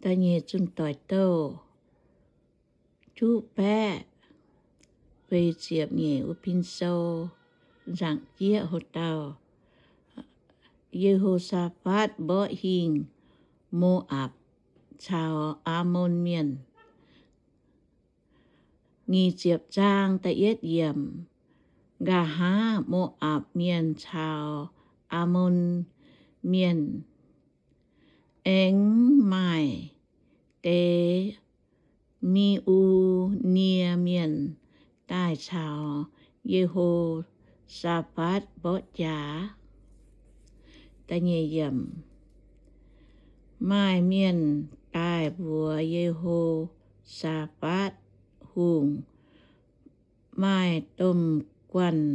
Da'nyeic Zunh Doic Douh juqv baeqv feix ziepc nyeic wuov pin sou, nzaangc jieqv hlo dauh. Ye^ho^saa^fatv mborqv hingh Mo^apc caux Aamon Mienh. Nyic ziepc zaang da'yietv yiemc. Nqa'haav Mo^apc Mienh caux Aamon Mienh aengx maaih deix Me^u^nie Mienh daaih caux Ye^ho^saa^fatv mborqv jaax. Maaih mienh daaih mbuox Ye^ho^saa^fatv Hungh, Maaih domh guanh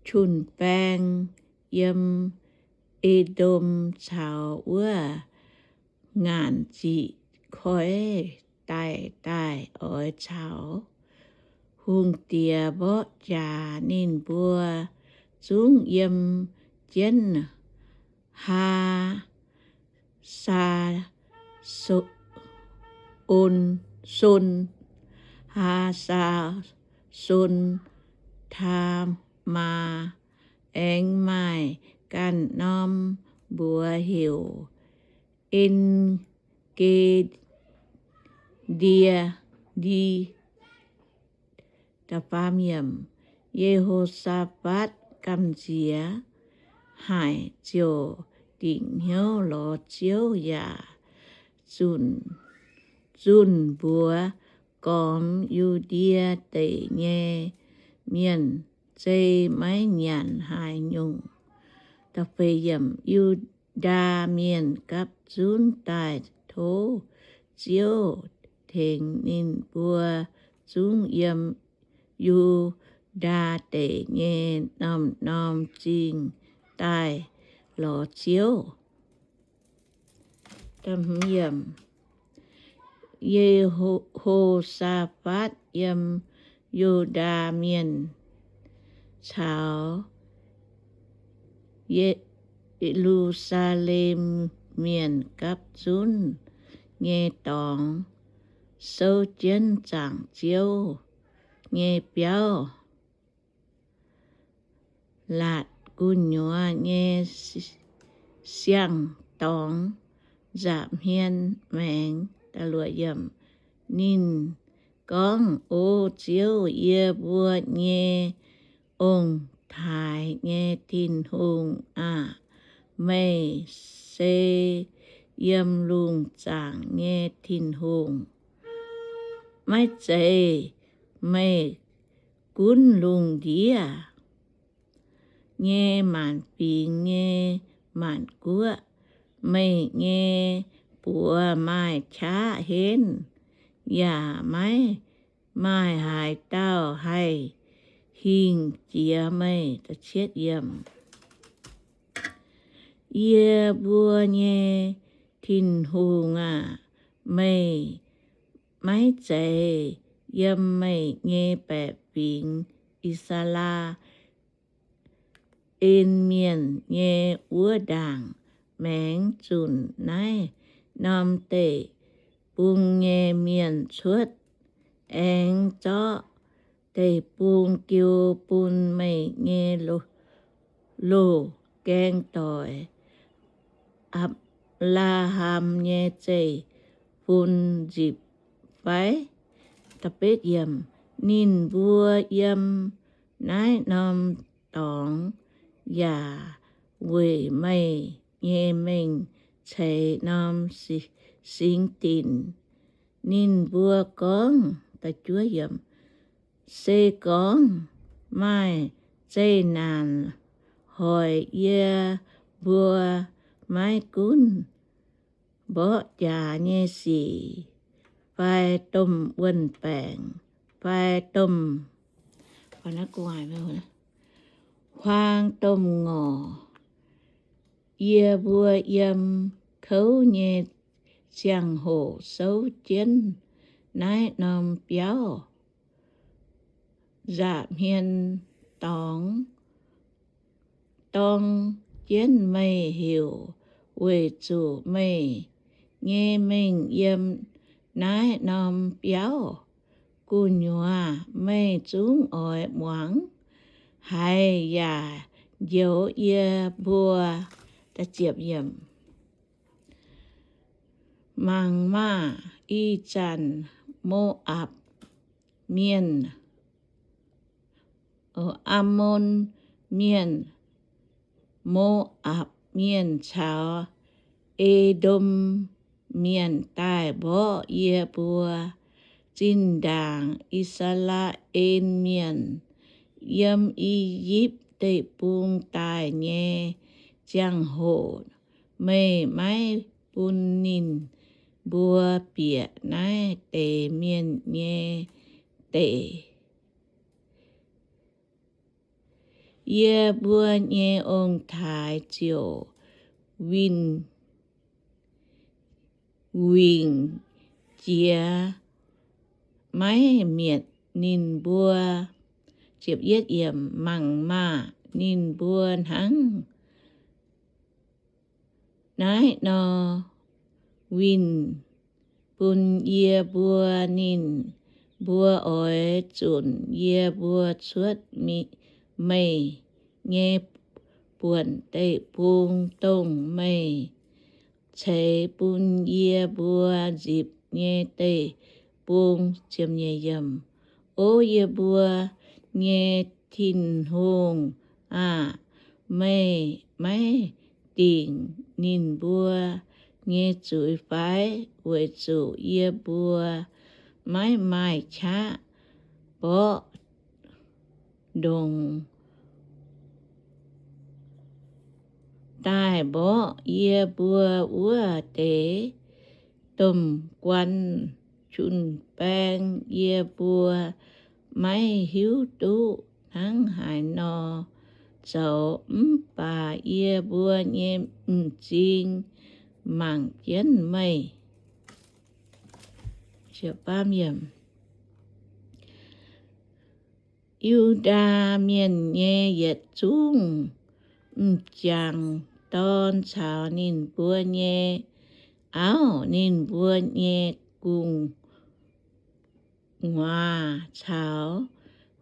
jun-baeng yiem E^ndom caux wuov ngaanc ziqc koi daic daaih oix caux hungh diex mborqv jaax. Ninh mbuo zungv yiem jienv Haa Saa^son, Haa^saa^son Taamaa, aengx maaih ganh norm mbuox heuc En^ge^ndie, Ye^ho^saa^fatv gamh nziex haic ziouc dingc hnyouv lorz Ziouv yaac zunh mbuox gormx Yu^ndie Deic nyei mienh, zei maiv nyanc haaix nyungc. Yu^ndaa Mienh gapv zunv daaih tov Ziouv tengx ninh mbuo zungv yiem Yu^ndaa Deic nyei norm-norm zingh daaih lorz Ziouv. Ye^ho^saa^fatv yiem Yu^ndaa Mienh caux Ye^lu^saa^lem Mienh gapv zunv nyei dorngx souv jienv zaangc Ziouv nyei biauv, laatc gu'nyuoz nyei siang-dorngx, nza'hmien maengx. Ninh gorngv, O Ziouv, yie mbuo nyei ong-taaix nyei Tin-Hungh aah! Meih se yiem lungh zaangc nyei Tin-Hungh. Maiv zeiz meih gunv lungh ndiev nyei maanc fingx nyei maanc guoqv. Meih nyei buoz maaih qaqv henv, yaac maiv maaih haaix dauh haih hingh jiex meih. Yie mbuo nyei Tin-Hungh aah! Meih maiv zeiz yiem meih nyei baeqc fingx, I^saa^laa^en Mienh, nyei wuov ndaangc maengx zunc naaiv norm deic-bung nyei mienh cuotv, aengx zorqv deic-bung jiu bun meih nyei loz-gaeng doic, Apc^laa^ham, nyei zeiv-fun nzipc fai? Ninh mbuo yiem naaiv norm dorngx yaac weic meih nyei mengh ceix norm singx dinc. Ninh mbuo gorngv, Se gorngv maaih zeqc naanc hoic yie mbuo maiv gunv mborqv jaax nyei sic fai domh wuon-baengc fai domh huaang domh ngorc, yie mbuo yiem kouv nyei ziangh hoc souv jienv naaiv norm biauv, nza'hmien dorngx dorng jienv meih heuc, weic zuqc meih nyei mengh yiem naaiv norm biauv gu'nyuoz meih zungv oix muangx haiz yaac njoux yie mbuo. Mangc maah! Ih zanc Mo^apc Mienh, Ammon Mienh, Mo^apc Mienh caux E^ndom Mienh daaih mborqv yie mbuo. Zinh ndaangc I^saa^laa^en Mienh yiem I^yipv Deic-Bung daaih nyei ziangh hoc, meih maiv bun ninh mbuo bieqc naaiv deix mienh nyei deic. Yie mbuo nyei ong-taaix ziouc winh wingc jiex, maiv mietc ninh mbuo. Mangc maah! Ninh mbuo hnangv naaiv nor winh bun yie mbuo. Ninh mbuo oix zunc yie mbuo cuotv meih nyei buonc deic-bung, dongh meih ceix bun yie mbuo nzipc nyei deic-bung. O yie mbuo nyei Tin-Hungh aah! Meih maiv dingc ninh mbuo nyei zuiz fai? Weic zuqc yie mbuo maiv maaih qaqv mborqv ndongc daaih mborqv yie mbuo wuov deix domh guanh jun-baeng. Yie mbuo maiv hiuv duqv hnangv haaix nor zoux, mv baac yie mbuo nyei m'zing mangc jienv meih. Yu^ndaa Mienh nyei yietc zungv m'jangc dorn caux ninh mbuo nyei auv, ninh mbuo nyei gu'nguaaz caux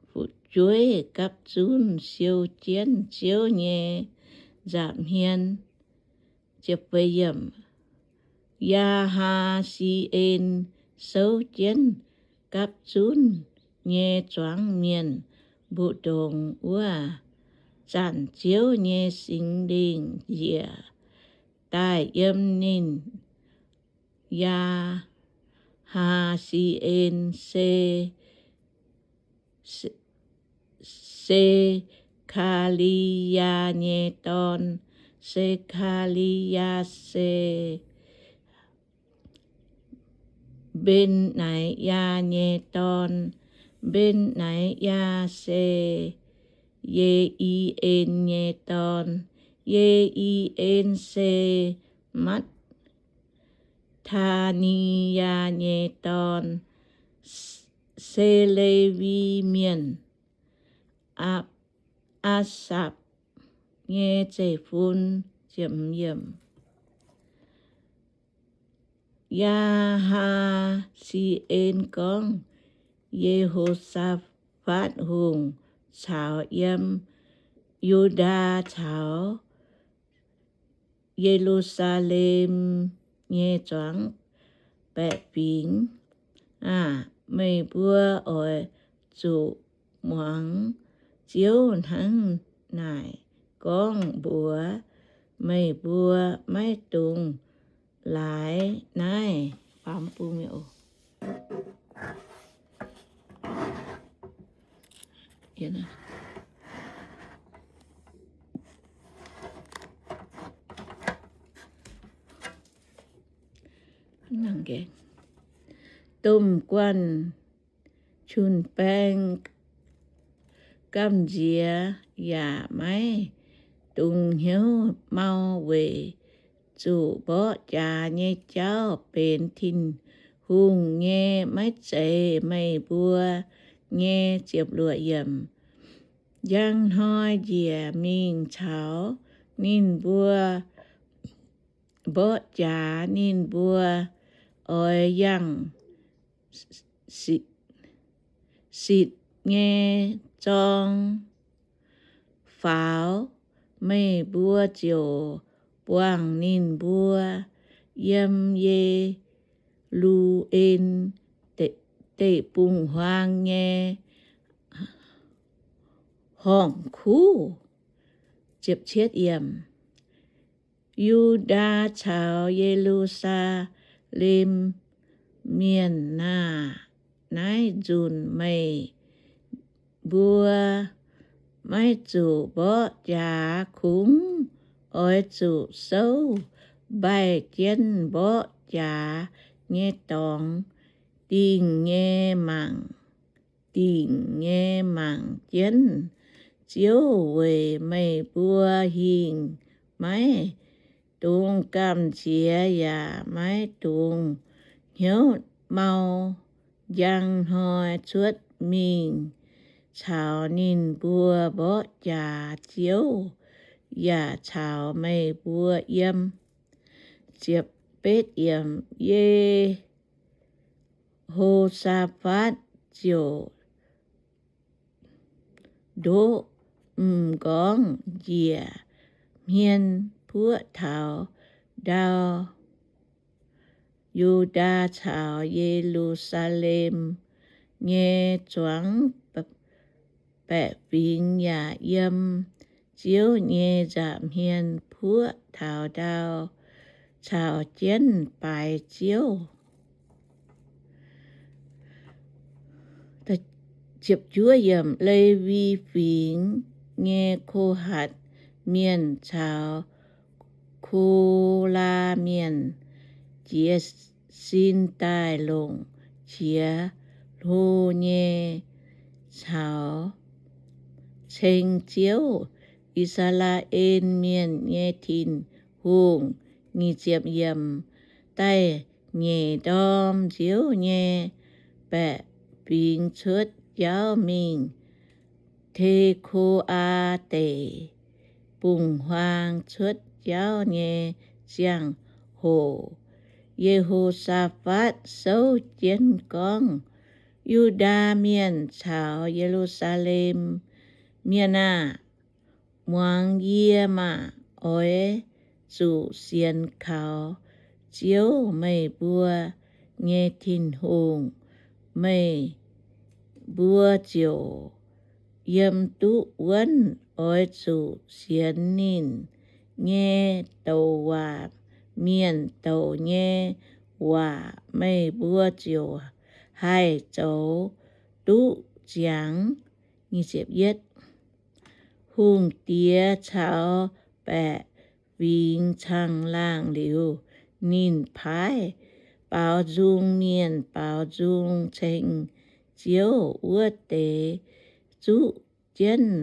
fu'jueiv gapv zunv siou jienv Ziouv nyei nza'hmien. Yaa^haa^si^en souv jienv gapv zunv nyei zuangx mienh mbu'ndongx wuov zanc, Ziouv nyei Singx Lingh njiec daaih yiem ninh. Yaa^haa^si^en se Se- Se^kaa^li^yaa nyei dorn. Se^kaa^li^yaa se Mben^nai^yaa nyei dorn. Mben^nai^yaa se Ye^i^en nyei dorn. Ye^i^en se Matv^taa^ni^yaa nyei dorn, se Lewi Mienh, Aa- Aasapc nyei zeiv-fun. Yaa^haa^si^en gorngv, Ye^ho^saa^fatv Hungh caux yiem Yu^ndaa caux Ye^lu^saa^lem nyei zuangx baeqc fingx aah! Meih mbuo oix zuqc muangx Ziouv hnangv naaic gorngv mbuox meih mbuo, maiv dungx laaix naaiv. Domh guanh jun-baeng gamh nziex yaac maiv dungx hnyouv mau weic zuqc mborqv jaax nyei jauv benx Tin-Hungh nyei, maiv zeiz meih mbuo nyei. Njang hnoi njiec mingh caux ninh mbuo mborqv jaax. Ninh mbuo oix yangh sitc nyei zorng faaux, meih mbuo ziouc buangh ninh mbuo yiem Ye^lu^en Deic-Bung-Huaang nyei horngh kuv. Yu^ndaa caux Ye^lu^saa^lem Mienh aah! Naaiv nzunc meih mbuo maiv zuqc mborqv jaax. Kungx oix zuqc souv mbaih jienv mborqv jaax nyei dorngx, dingc nyei mangc dingc nyei mangc jienv Ziouv, weic meih mbuo hingh maiv dungx gamh nziex yaac maiv dungx hnyouv mau. Njang hnoi cuotv mingh caux ninh mbuo mborqv jaax. Ziouv yaac caux meih mbuo yiem. Ye^ho^saa^fatv ziouc ndoqv m'nqorngv njiec hmien puoqv taux ndau. Yu^ndaa caux Ye^lu^saa^lem nyei zuangx baeqc fingx yaac yiem Ziouv nyei nza'hmien puoqv taux ndau caux jienv baaix Ziouv. Lewi Fingx nyei Ko^hatc Mienh caux Ko^laa Mienh jiez sin daaih longc qiex hlo nyei caux ceng Ziouv, I^saa^laa^en Mienh nyei Tin-Hungh. Daaih nyeic ndorm Ziouv nyei baeqc fingx cuotv jauv mingh Teko^aa Deic-Bung-Huaang. Cuotv jauv nyei ziangh hoc Ye^ho^saa^fatv souv jienv gorngv, Yu^ndaa Mienh caux Ye^lu^saa^lem Mienh aah! Muangx yie maah! Oix zuqc sienx kaux Ziouv, meih mbuo nyei Tin-Hungh. Meih mbuo ziouc yiem duqv wuonv. Oix zuqc sienx ninh nyei douc waac, mienh douc nyei waac, meih mbuo ziouc haih zoux duqv ziangx. Hungh diex caux baeqc fingx caangh laangh liuz, ninh paaiv baaux nzung mienh baaux nzung ceng Ziouv wuov deix, zuqv jienv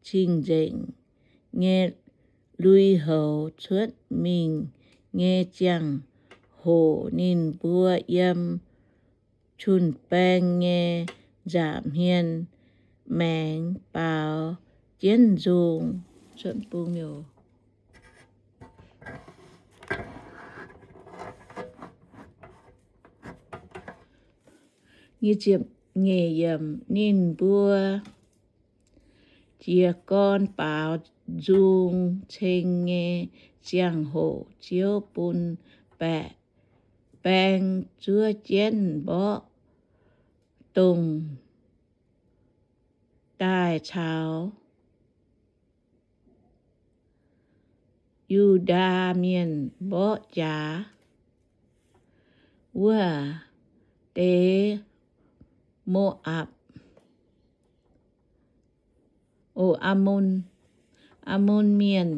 cing-nzengc nyei lui-houx. Cuotv mingh nyei ziangh hoc ninh mbuo yiem jun-baeng nyei nza'hmien maengx baaux jienv nzung. Ninh mbuo jiez gorn baaux nzung ceng nyei ziangh hoc, Ziouv bun baeqc baeng zuov jienv mborqv, dongh daaih caux Yu^ndaa Mienh mborqv jaax wuov deix Mo^apc, o, Aamon, Aamon Mienh,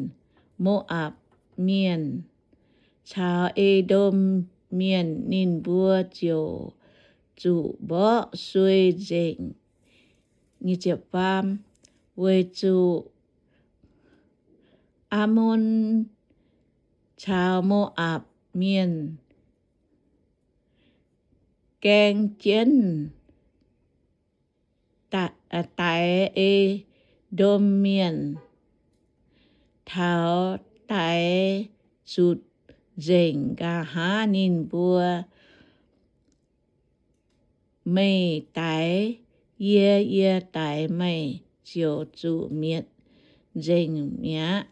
Mo^apc Mienh, caux E^ndom Mienh. Ninh mbuo ziouc zuqc mborqv sueih nzengc. Weic zuqc Aamon caux Mo^apc Mienh gaeng jienv daix E^ndom Mienh taux daix zutc nzengc. Nqa'haav ninh mbuo, meih daix yie, yie daix meih, ziouc zuqc mietc nzengc mi'aqv.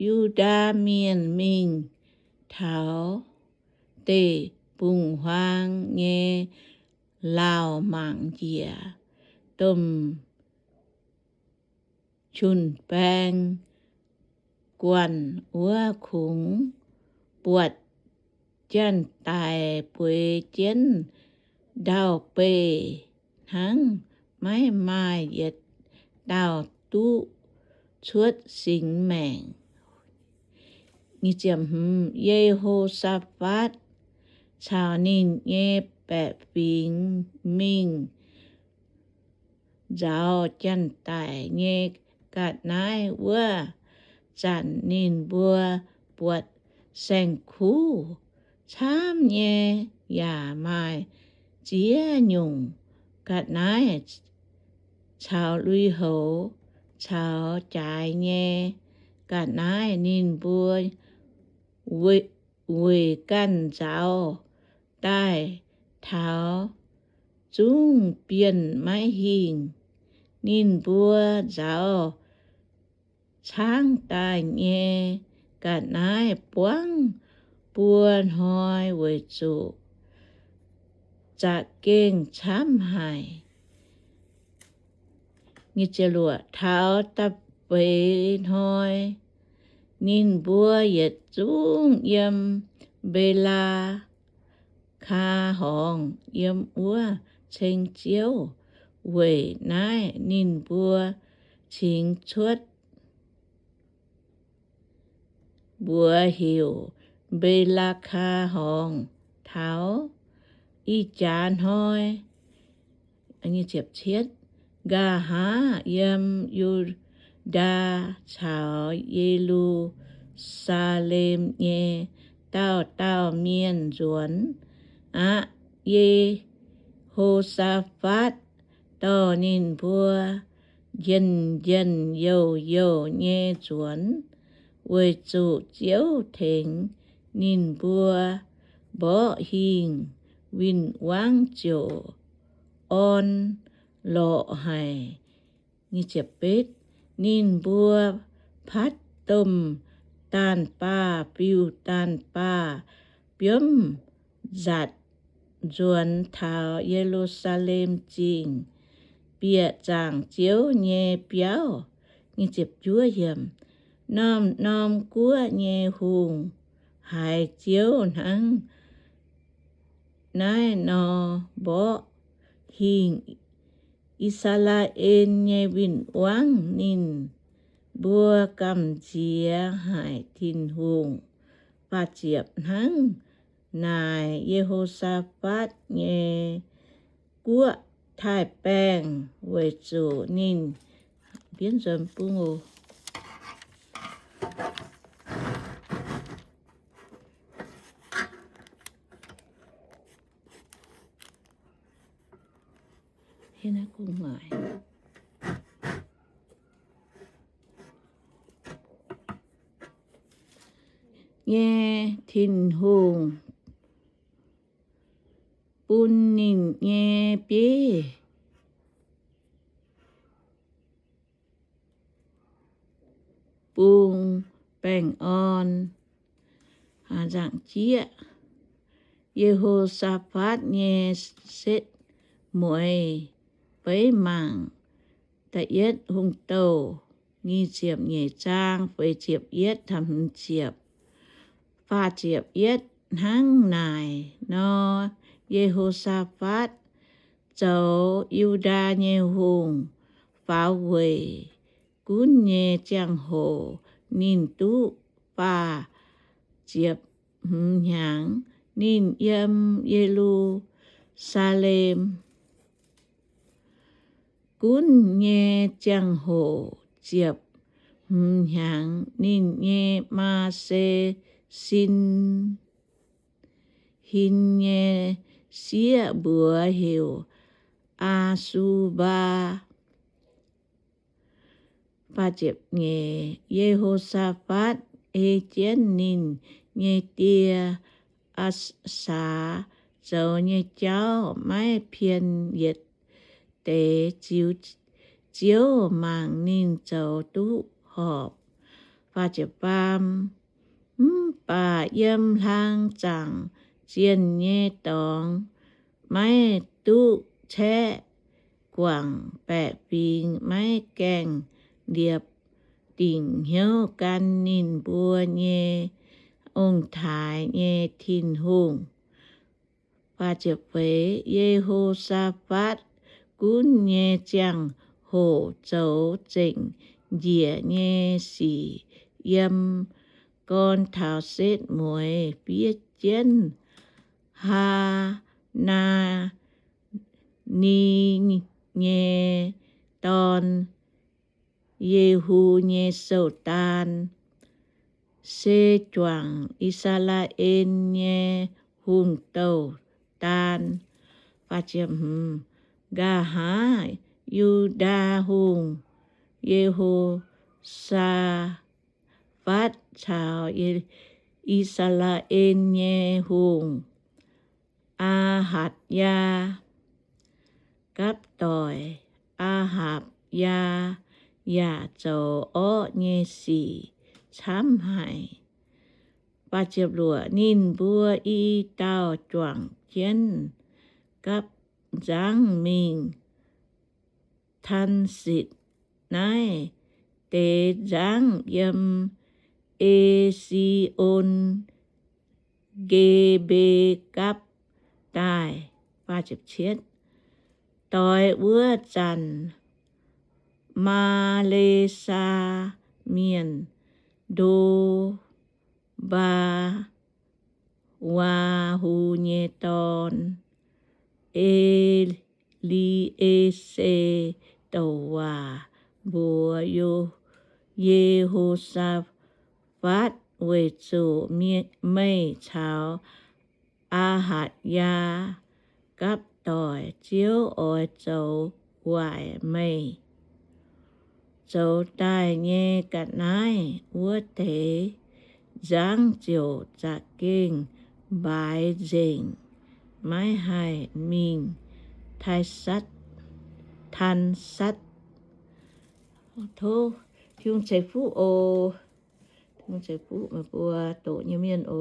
Yudaa Mienh mingh taux deic-bung-huaang nyei lauh mangc njiec domh jun-baeng guanh wuov, kungx buatc janx-daic bueix jienv ndau-beih hnangv, maiv maaih yietc dauh duqv cuotv singx maengc. Ye^ho^saa^fatv caux ninh nyei baeqc fingx mingh nzaaux janx-daic nyei ga'naaiv. Wuov zanc ninh mbuo buatc saeng-kuv camv nyei, yaac maaih ziex nyungc ga'naaiv caux lui-houx caux jaaix nyei ga'naaiv. Ninh mbuo weic ganh nzaaux daaih taux zungv bienh maiv hingh. Ninh mbuo nzaaux caangv daaih nyei ga'naaiv buangv buo hnoi weic zuqc za'gengh camv haic. Taux da'feix hnoi, ninh mbuo yietc zungv yiem Mbe^laa^kaa Horngz, yiem wuov ceng Ziouv. Weic naaiv ninh mbuo cingx cuotv mbuox heuc Mbe^laa^kaa Horngz. Taux ih jaax hnoi, nqa'haav yiem Yu^ndaa caux Ye^lu^saa^lem nyei dauh dauh mienh nzuonx aqv. Ye^ho^saa^fatv dorh ninh mbuo njien-njien youh youh nyei nzuonx, weic zuqc Ziouv tengx ninh mbuo mborqv hingh, win-wangv ziouc orn lorqc haic. Ninh mbuo patv domh daanh baah, fiuv daanh baah, biomv nzatc nzuonx taux Ye^lu^saa^lem Zingh, bieqc zaangc Ziouv nyei biauv. Norm-norm guoqv nyei hungh haiz Ziouv hnangv naaiv nor mborqv hingh I^saa^laa^en nyei win-wangv, ninh mbuo gamh nziex haic Tin-Hungh. Faah ziepc, hnangv naaic Ye^ho^saa^fatv nyei guoqv taaih baengh weic zuqc ninh nyei Tin-Hungh bun ninh nyei bieiv bung baengh orn. Nzangc-jieqv, Ye^ho^saa^fatv nyei setv mueiz feix mangc. Da'yietv Hungh Douh nyic ziepc nyeic zaang feix ziepc yietv taux hmz ziepc. Faah ziepc yietv, hnangv naaic nor, Ye^ho^saa^fatv zoux Yu^ndaa nyei hungh faaux weic gunv nyei ziangh hoc, ninh duqv faah ziepc hmz hnyangx. Ninh yiem Ye^lu^saa^lem gunv nyei ziangh hoc ziepc hmz hnyangx, ninh nyei maa se sin hin nyei sieqv mbuox heuc Aa^su^mbaa. Ye^ho^saa^fatv ei jienv ninh nyei die, Aa^saax, zoux nyei jauv maiv pien yietc deix. Ziouv mangc ninh zoux duqv horpc. Mv baac yiem hlang zaangc zienh nyei dorngx maiv duqv caeqv guangc, baeqc fingx maiv gaengh liepc dingc hnyouv gan ninh mbuo nyei ong-taaix nyei Tin-Hungh. Ye^ho^saa^fatv gunv nyei ziangh hoc zoux zengc njiec nyei sic yiem gorn taux setv mueiz fiev jienv Haa^naa^ni nyei dorn, Yehu nyei sou-daan, se juangc I^saa^laa^en nyei hungh douh daan. Nqa'haav Yu^ndaa Hungh Ye^ho^saa^fatv caux I^saa^laa^en nyei hungh, Aa^hatc^yaa, gapv doic, Aa^hapc^yaa, yaac zoux orqv nyei sic camv haic. Ninh mbuo i dauh juangc jienv gapv nzangv mingh Taansetc. Naaiv deix nzangv yiem E^si^on Ge^mbe gapv daaih. Doix wuov zanc Maa^le^saa Mienh, Ndo^mbaa^waa^hu nyei dorn, E^li^e^se, douc waac mbuox Ye^ho^saa^fatv, Weic zuqc meih caux Aa^hatc^yaa gapv doic, Ziouv oix zoux waaic meih. Zoux daaih nyei ga'naaiv wuov deix nzangv ziouc za'gengh mbaaix nzengc, maiv haih mingh Taansatv. Tov Tin-Hungh ceix fuqv oc. Tin-Hungh ceix fuqv meih mbuo doqc nyei mienh oc.